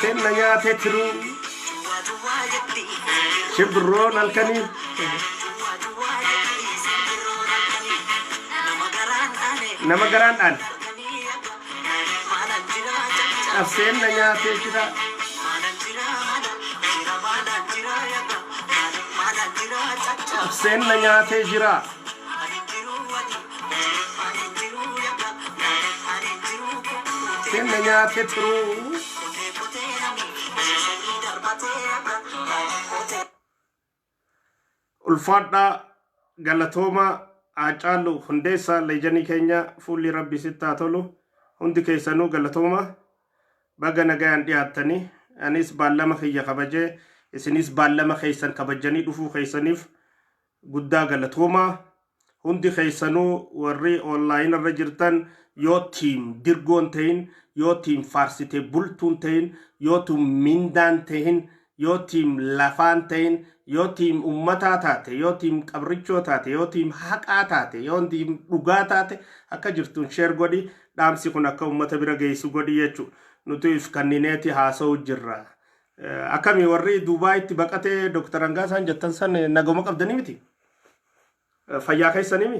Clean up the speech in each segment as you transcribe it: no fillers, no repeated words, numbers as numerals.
Nafseen na nyaatee tiruu. Shimbirroon halkanii. Nama garaan dhaane. Nafseen na nyaatee jira. Nafseen na nyaatee jira. Nafseen na nyaatee turuu. Ulfaadhaa galatooma Haacaaluu Hundeessaa leejanii keenya fuulli rabbi sitti haa tolu hundi keessanuu galatooma baga nagayaan dhiyaattanii anis baallama kiyya kabajee isinis baallama keessan kabajanii dhufuu keessaniif guddaa galatoomaa Hundi keessanuu warri online irra jirtan yoo team dirgoon ta'in, yoo team faarsitee bultuun ta'in, yoo team mindaan ta'in, yoo team lafaan ta'in, yoo team ummataa taate, yoo team qabrichoo taate, yoo team haqaa taate, yoo team dhugaa taate akka jirtuun share godhi dhaamsi kun akka ummata bira geessu godhi jechu. Nuti if kannineeti haasa'u jirra. Akkami warri Duubaayitti baqatee Dr. Hangaasaan jettan san nagoma qabdanii miti? Fayyaa keessanimi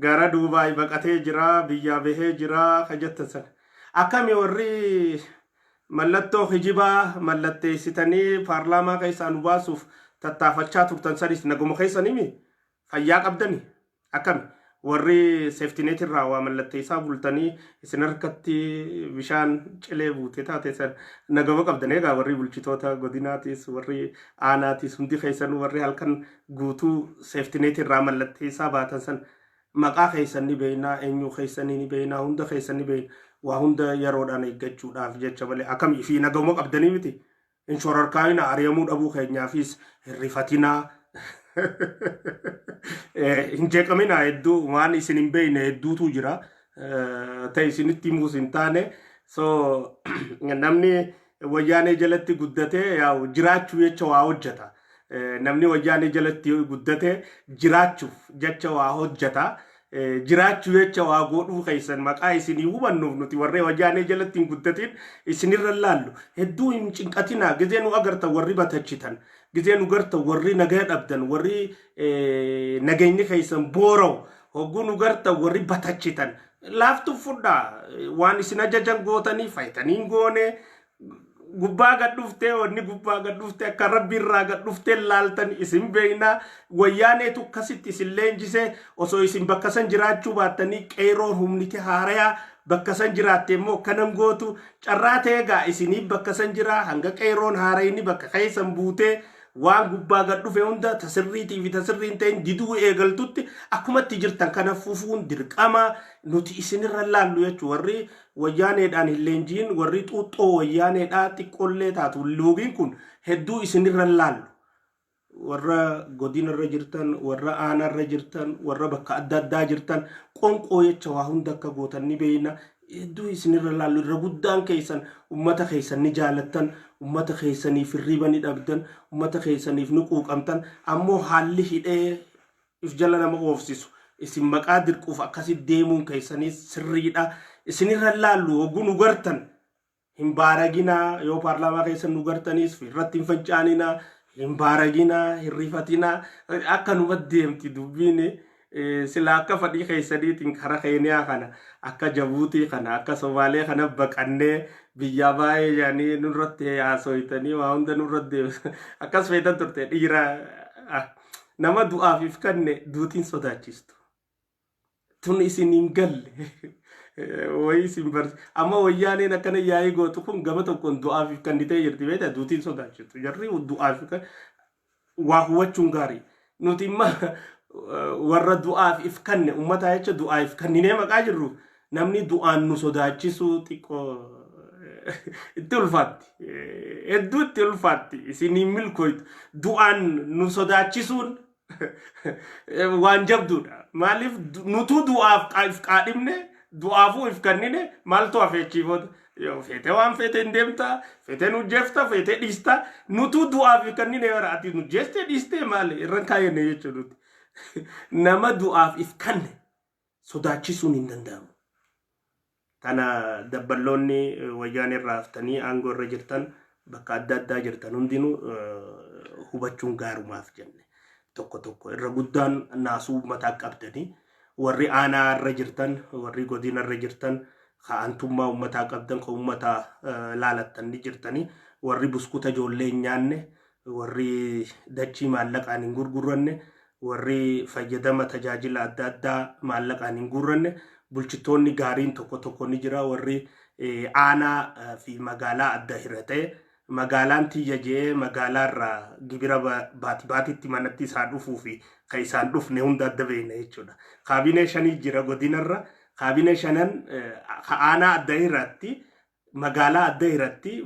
gara Duubaay baqatee jira biyyaa bahee jira kan jettan sana. Akkami warri mallattoo kijibaa mallatteessitanii paarlaamaa keessaa nu baasuuf tattaafachaa turtan sanis naguma keessanimi fayyaa qabdani? Akkami warri seeftineet irraa waa mallatteessaa bultanii isin harkatti bishaan cilee buute taate san nagama qabdan egaa warri bulchitoota godinaatis warri aanaatis hundi keessanuu warri halkan guutuu seeftineet irraa mallatteessaa baatan san maqaa keessan ni beeknaa eenyuu keessanii ni beeknaa hunda keessan ni beekna waa hunda yeroodhaan eeggachuudhaaf jecha malee akkami fi nagama qabdanii miti Hin shororkaa'inaa ari'amuu dhabuu keenyaafis hin rifatinaa. Hin jeeqaminaa hedduu waan isin hin beekne hedduutu jira. Ta'e isinitti himuus hin taane. So namni wayyaanee jalatti guddatee yaa'u jiraachuu jecha waa hojjeta. Namni wayyaanee jalatti guddate jiraachuuf jecha waa hojjeta. Jiraachuu jecha waa godhuu keessan maqaa isinii hubannuuf nuti warree wayyaanee jalatti hin guddatin isinirra laallu. Hedduu hin cinqatinaa gizee nu agartan warri batachitan gizee nu gartan warri nagaya dhabdan warri nageenyi keessan boora'u hogguu nu gartan warri batachitan laaftu fudhaa waan isin ajajan gootanii fayitanii hin goone gubbaa gad dhuftee wanni gubbaa gad dhufte akka rabbi irraa gad dhuftee laaltan isin beekna wayyaaneetu akkasitti isin leenjise osoo isin bakka san jiraachuu baattanii qeeroon humniti haarayaa bakka san jiraatte immoo kanan gootu carraa ta'ee gaa isinii bakka san jira hanga qeeroon haarayni bakka keessan buutee waan gubbaa gad dhufe hunda ta sirriitii fi ta sirrii hin ta'in diduu eegaltutti akkumatti jirtan kana fufuun dirqama nuti isinirra laallu jechuudha warri Wayyaaneedhaan hin leenji'in warri xuuxxoo wayyaaneedhaa xiqqoollee taatu loogiin kun hedduu isinirra hin laallu. Warra godinarra jirtan, warra aanaarra jirtan, warra bakka adda addaa jirtan qonqoo jecha waa hunda akka gootan ni beekna. Hedduu isinirra laallu irra guddaan keessan ummata keessan ni jaalattan, ummata keessaniif hirriba ni dhabdan, ummata keessaniif ni quuqamtan. Ammoo haalli hidhee if jala nama oofsisu isin maqaa dirquuf akkasi deemuun keessanis sirriidha isinirra laallu hogguu nu gartan hin baaraginaa yoo paarlaamaa keessa nu gartanis irratti hin fancaaninaa hin baaraginaa hin rifatinaa akka numa deemti dubbiin sila akka fadhii keessaniitiin kara keeniyaa kana akka jabuutii kana akka somaalee kana baqannee biyyaa baay'ee jedhanii nurratti haasoytanii waa hunda nurratti deemtu akkas feetan turte dhiira Nama du'aaf if kanne duutiin sodaachistu. Tun isin hin galle. Wayii isin bar amma wayyaaneen akkana yaa'ii gootu kun gama tokkoon du'aaf if kannitee jirti beektaa duutiin sodaachistu. Jarri du'aaf if waa hubachuun gaarii. Nuti imma warra du'aaf if kanne ummataa jecha du'aa if kanninee maqaa jirru namni du'aan nu sodaachisuu xiqqoo itti ulfaatti. Hedduu itti ulfaatti. Isin hin milkooytu. Du'aan nu sodaachisuun waan jabduudha. Maaliif nutuu du'aaf if qaadhimne du'aafuu if kannine maaltu hafe achiifoota. Yoo feetee waan feete hin deemta, feetee nu jeefta, feetee dhiista. Nutuu du'aaf if kannine bara ati nu jeestee dhiistee maali irra hin kaayyanne jechuudha nuti. Nama du'aaf if kanne sodaachisuun hin danda'amu. Tana dabballoonni wayyaanee irraa haftanii aangoo irra jirtan, bakka adda addaa jirtan hundinuu hubachuun gaarumaaf jenne. Tokko tokko irra guddaan naasuu mataa qabdanii, warri aanaa irra jirtan, warri godina irra jirtan, ka'antummaa uummataa qabdan, kan uummataa laalattan ni jirtanii, warri buskuta ijoollee hin nyaanne, warri dachii maallaqaan hin gurguranne, warri fayyadama tajaajila adda addaa maallaqaan hin guurranne, bulchitoonni gaariin tokko tokko ni jira. Warri aanaa fi magaalaa adda hiratee, magaalaan tiyya je'ee magaalaa irraa gibira baati baatitti manatti isaa dhufuu fi kan isaan dhufne hunda adda beekna jechuudha. Kaabinee shanii jira godinarra. Kaabinee shanan aanaa adda hiratti, magaalaa adda hiratti,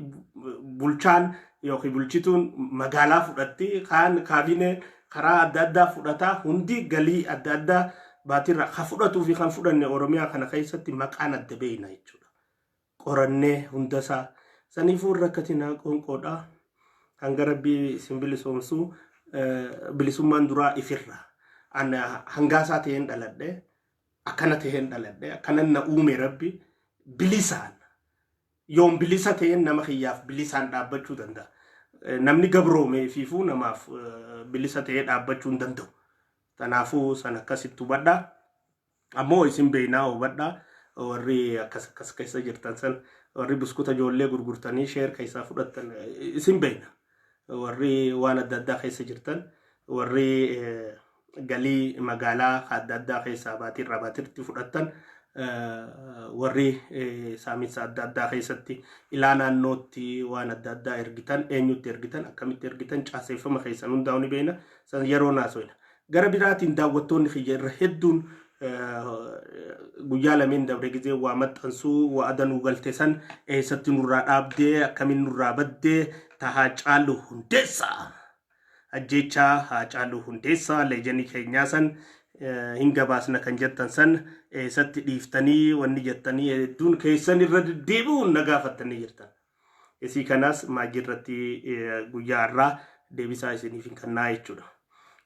bulchaan yookiin bulchituun magaalaa fudhatti, kaan kaabinee karaa adda addaa fudhataa, hundi galii adda addaa baatirra ka fudhatuu fi kan fudhanne Oromiyaa kana keessatti maqaan adda beekna jechuudha. Qorannee hundasaa saniifuu rakkatinaa qoonqoodha. Hanga Rabbii isin bilisoomsuu, bilisummaan duraa ifirra. An hangaasaa ta'een dhaladhe, akkana ta'een dhaladhe, akkanan na uume Rabbi bilisaan. Yoon bilisa ta'een nama kiyyaaf bilisaan dhaabbachuu danda'a. Namni gabroome ifiifuu namaaf bilisa ta'ee dhaabbachuu hin danda'u. Kanaafuu san akkasitti hubadhaa. Ammoo isin beeynaa, hubadhaa, warri akkas akkas keessa jirtan san, warri buskuta ijoollee gurgurtanii share keessaa fudhattan, isin beeyna. Warri waan adda addaa keessa jirtan, warri galii magaalaa adda addaa keessaa baatiirraa baatiirtti fudhattan, warri saaminsa adda addaa keessatti ilaa naannootti waan adda addaa ergitan, eenyutti ergitan, akkamitti ergitan, caaseeffama keessan hundaa'u ni beeyna. San yeroo naasoyna. Gara biraatiin daawwattoonni kiyya irra hedduun guyyaa lameen dabre gizee waa maxxansuu wa'ada nu galte san eessatti nurraa dhaabdee, akkamiin nurraa baddee tahaa Caalu Hundeessaa, ajjeechaa Haacaaluu Hundeessaa leejanii keenyaa san hin gabaasna kan jettan san eessatti dhiiftanii wanni jettanii hedduun keessan irra deddeebi'uun na gaafattanii jirtan. Isii kanaas maajii irratti guyyaa har'aa deebisaa isiniif hin kennaa jechuudha.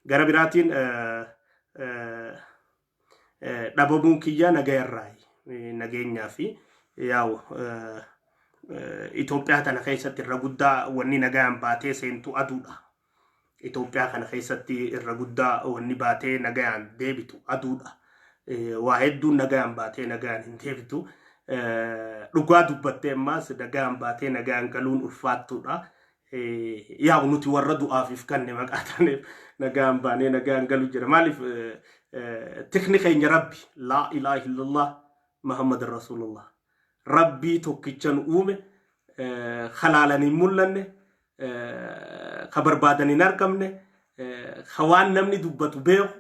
Gara biraatiin dhabamuun kiyyaa nagayarraayi, nageenyaa fi yaa'u Itoophiyaa tana keessatti irra guddaa wanni nagayaan baatee seentu aduudha. Itoophiyaa kana keessatti irra guddaa wanni baatee nagayaan deebitu aduudha. Waa hedduun nagayaan baatee nagayaan hin deebitu. Dhugaa dubbattee ammaas nagayaan baatee nagayaan galuun ulfaattuudha. Yaa'u nuti warra du'aaf if kanne maqaa taaneef nagaan baanee nagaan galu jira. Maaliif? Tikni keenya Rabbi, laa ilaaha illallah Muhammad Rasulullah. Rabbii tokkicha nu uume, halaalan hin mul'anne, ka barbaadan hin argamne, ka waan namni dubbatu beeku,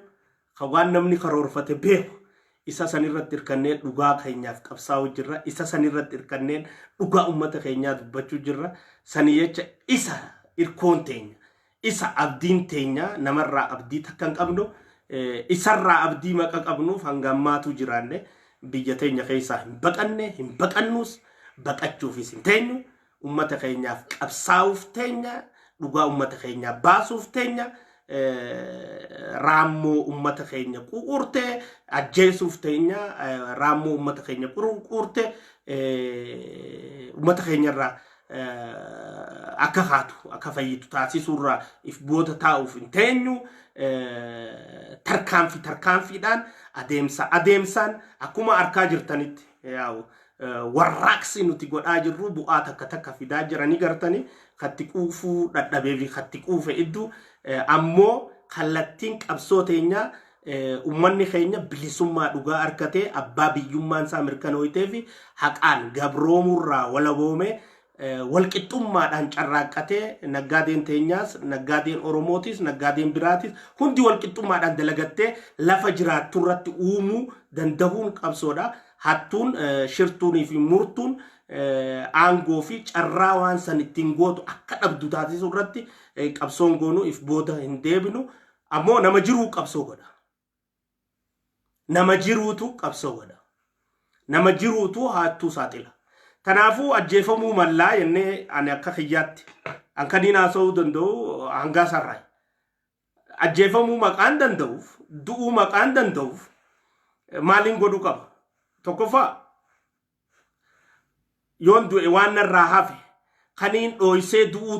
ka waan namni karoorfate beeku, isa san irratti hirkannee dhugaa keenyaaf qabsaa'uu jirra. Isa san irratti hirkannee dhugaa ummata keenyaa dubbachuu jirra. Sani jecha isa irkoon teenya, isa abdiin teenya. Namarraa abdii takka hin qabnu, isarraa abdii maqa qabnuuf hanga ammaatu jiraanne. Biyya teenya keessaa hin baqanne, hin baqannus, baqachuufis hin teenyu. Ummata keenyaaf qabsaa'uuf teenya, dhugaa ummata keenyaa baasuuf teenya, raammoo ummata keenya quuqurte ajjeesuuf teenya, raammoo ummata keenya quuqurte ummata keenyarraa akka kaatu, akka fayyitu taasisuurraa if booda taa'uuf hin teenyu. Tarkaanfii tarkaanfiidhaan, adeemsa adeemsaan, akkuma arkaa jirtanitti yaa'u warraaqsi nuti godhaa jirru bu'aa takka takka fidaa jiranii gartanii, katti quufuu dhadhabee fi katti quufe idduu. Ammoo kallattiin qabsoo teenyaa ummanni keenya bilisummaa dhugaa argatee, abbaa biyyummaan isaa mirkanooytee fi haqaan gabroomurraa walaboomee, walqixxummaadhaan carraaqqatee, naggaadeen teenyaas, naggaadeen Oromootis, naggaadeen biraatis hundi walqixxummaadhaan dalagattee lafa jiraattu irratti uumuu dandahuun qabsoodha. Hattuun, shirtuunii fi murtuun aangoo fi carraa waan san ittiin gootu akka dhabdu taasisuu irratti qabsoon goonu if booda hin deebinu. Ammoo nama jiruu qabsoo godha. Nama jiruutu qabsoo godha. Nama jiruutu haattuu saaxila. Kanaafuu ajjeefamuu mallaa jennee ani akka kiyyaatti an kaniin haasa'uu danda'u hangaa sarraa. Ajjeefamuu maqaan danda'uuf, du'uu maqaan danda'uuf maaliin godhuu qaba? Tokkoffaa, Yoon du'e waan narraa hafe kaniin dhooysee du'uu.